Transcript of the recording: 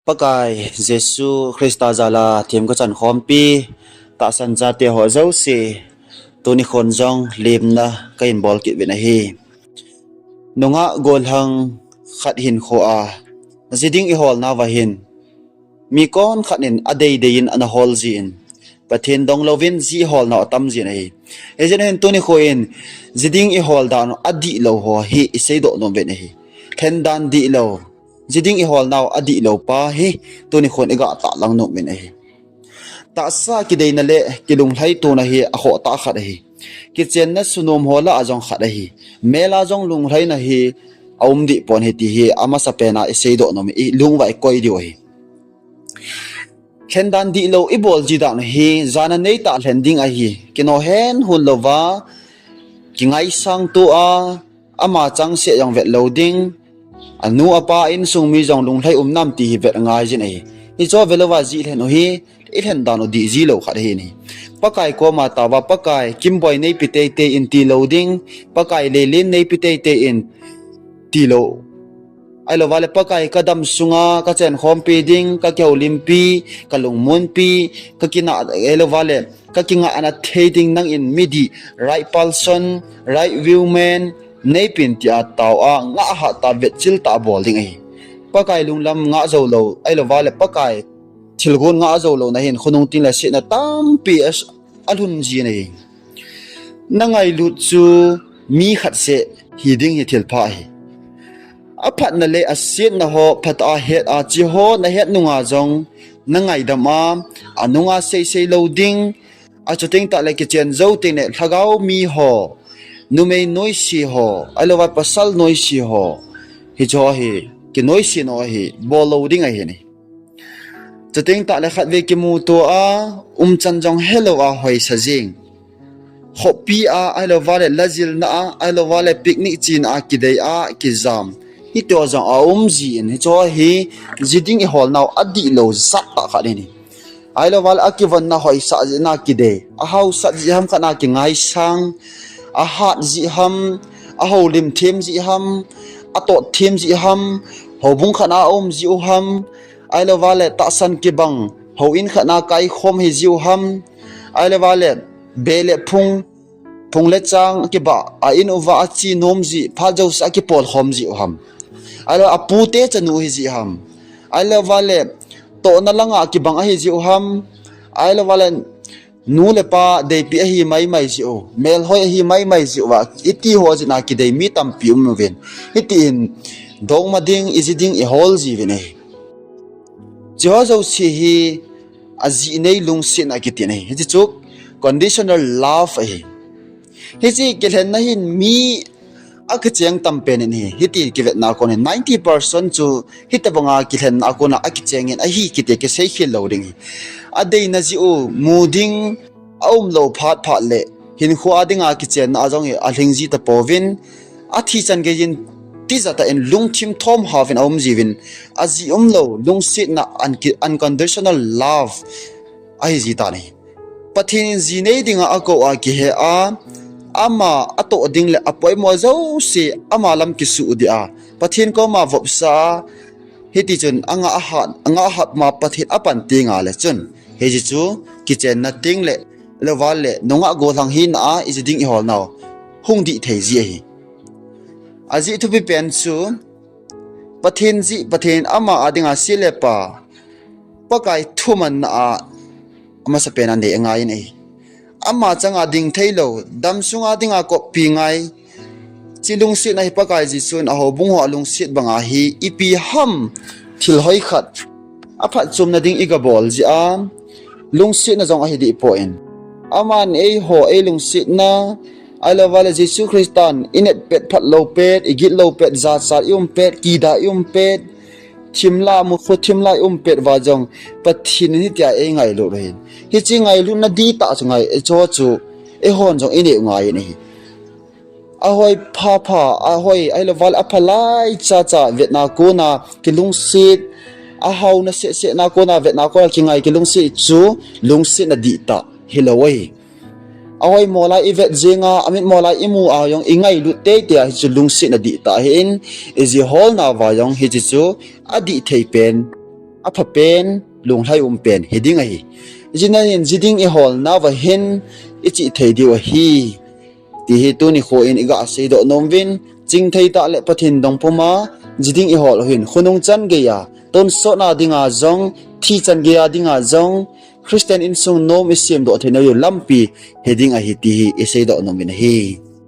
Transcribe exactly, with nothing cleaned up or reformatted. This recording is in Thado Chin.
Pakai Jesu Christa jal a themgao chankhompi tahsan chate ho jouse, tuni khon jong lemna kahin bol kit uvin ahi. Nungah gollhang khat hinkho a, ji ding ihol nauva hin, mi konkhat in adeidei in ana hol jin, Pathen dong louvin ji ihol nau atam jin ahi. Hijeh hin tuni kho in, ji ding ihol dan adihlou ho hi iseidoh nom uvin ahi. Lhen dan dihlou, ji ding ihol nau adihlou pa hi tuni khon iga tahlang nom uvin ahi. Tahsa kideina le kilunglhaitona hi akhoh tah khat ahi. Kichenna sunom ho lah a jong khat ahi. Mel a jong lunglhaina hi aum deh pon ahi ti hi amasapen a iseidoh nom, ilung uva ikoi diu ahi. Lhen dan dihlou ibol ji dan u hi, jana neitah lhen ding ahi. Kino hen hun louva, kingaisang tou a, ama changseh jong vet lou ding, anu apa insung mi jong lunglhai um nam ti hi vet ngai jin ahi. Hicho ve louva ji lhen u hi, ilhen dan u dih ji lou khat ahi. Pakai koma taova, Pakai, kimboi neipe teitei in tilou ding, Pakai, leilen neipe teitei in tilou. Ahilouva le Pakai kadam sunga kachenkhompi ding, kakihoulimpi, kalungmonpi, kakinah, ahilouva le kakingahna thei ding nangin midih, right person, right woman, neipen tia tao a, ngah hat tah vetchil tah bol ding ahi. Pakai lunglam ngah jou lou, ahilouva le Pakai thilgon ngah jou louna hin khonung tin le setna tampi a, alhun jin ahi. Nangailut chu mi khat seh hi ding hi thilpha ahi. Aphatna le asetna ho phatah a het a, cheho nahet nunga jong nangaidam a, anunga seisei lou ding, achuteng tah le kichen jou teng le lhagao mi ho, numei noise ho, ahilouva pasal noise ho, hicheho hi kinoise nau ahi, bol lou ding ahi. Chuteng tah le khatvei kimuto a, umchan jong helou a hoisa jeng, khopi a, ahilouva le lajilna a, ahilouva le picnic chena a kidei a kijam, hitiho jong aum jin, hicheho hi ji ding ihol nau adihlou jat tah khat ahi. Ahilouva le akivonna hoisah jeh a kidei, ahaosat jeh ham khat a kingaisang, ahat jeh ham, ahoulim them jeh ham, atot them jeh ham, houbung khat a aum jeh u ham, ahilouva le tahsan kibang houin khat a kaikhom hijeh u ham, ahilouva le beh le phung, phung le chang kibah a in uva ache nom jeh, phat jouse akipolkhom jeh u ham, ahilou apute chanu hijeh ham, ahilouva le tohna langa kibang ahijeh u ham, ahilouva le nu le pa deipi ahi maimai jeh u, melhoi ahi maimai jeh uva, hitiho jeh a kidei mi tampi um uvin. Hitin dongma ding, iji ding ihol jiuvin ahi. Hicheho jouse hi ajeh nei lungsetna kiti ahi. Hiche chu conditional love ahi. Hiche kilhenna hin mi akicheng tampen in ahi. Hiti kivetna a kon in ninety percent chu hitobanga kilhenna a kona akichengin ahi kiti kiseikhel lou ding ahi. Adeina jeh u mu ding aumlou phat phat le hinkho a dinga kichenna a jong hi alhing ji tapouvin, athi chan geijin tijat tah in lungthim thomhaovin aum jiuvin, ajeh umlou lungsetna, unconditional love ahi jitan ahi. Pathen in ji nei dinga akou a kihe a, ama atoh ding le apoimo jouse ama lam kisuh ding a, Pathen koma vopsa a, hitichun angah hat, angah hat ma Pathen apan tengle chun, hiche chu kichenna tengle, ahilouva le nungah gollhang hina a iji ding ihol nau hung dih thei ji ahi. Ajeh thupi pen chu Pathen jeh, Pathen ama a dinga se le pa, Pakai thumanna a amasapen a nei angai in ahi. Ama changa ding theilou, damsunga dinga koppi ngai, hiche lungsetna hi Pakai Jesun ahoubung ho alungset banga hi ipi ham thil hoi khat aphatchomna ding igabol jeh a, lungsetna jong ahi dehpoi. Aman eiho eilungsetna, ahilouva le Jesu Christan inepet, phatlou pet, igitlou pet, jachat ium pet, kidah ium pet, thimla, mukhu thimla ium pet uva jong Pathen in hitia eingailut u ahin. Hiche ngailutna dihtah chu ngai, hicheho chu eihon jong ineh u ngai in ahi. Ahoi phapha, ahoi, ahilouva le aphalai chacha vetna kona kilungset, ahaona sehsehna kona vetna kona kingai kilungset chu lungsetna dihtah hilou ahi. Ahoimo lai ivet jenga, amitmo lai imu a jong ingailut teitei a hichu lungsetna dihtah ahin, iji holnauva jong hiche chu adih thei pen apha pen, lunglhai um pen hiding ahi. Ijeh inem jiding iholna uva hin ichih thei diu ahi. Tihi tuni kho in iga seidoh nom uvin, chingthei tah le Pathen dongpuma jiding ihol u hin khonung chan geiya, tonsot na dinga jong, thi chan geiya dinga jong, Christian insung nom isemdoh theina diu lampi hiding ahi tihi iseidoh nom uvin ahi.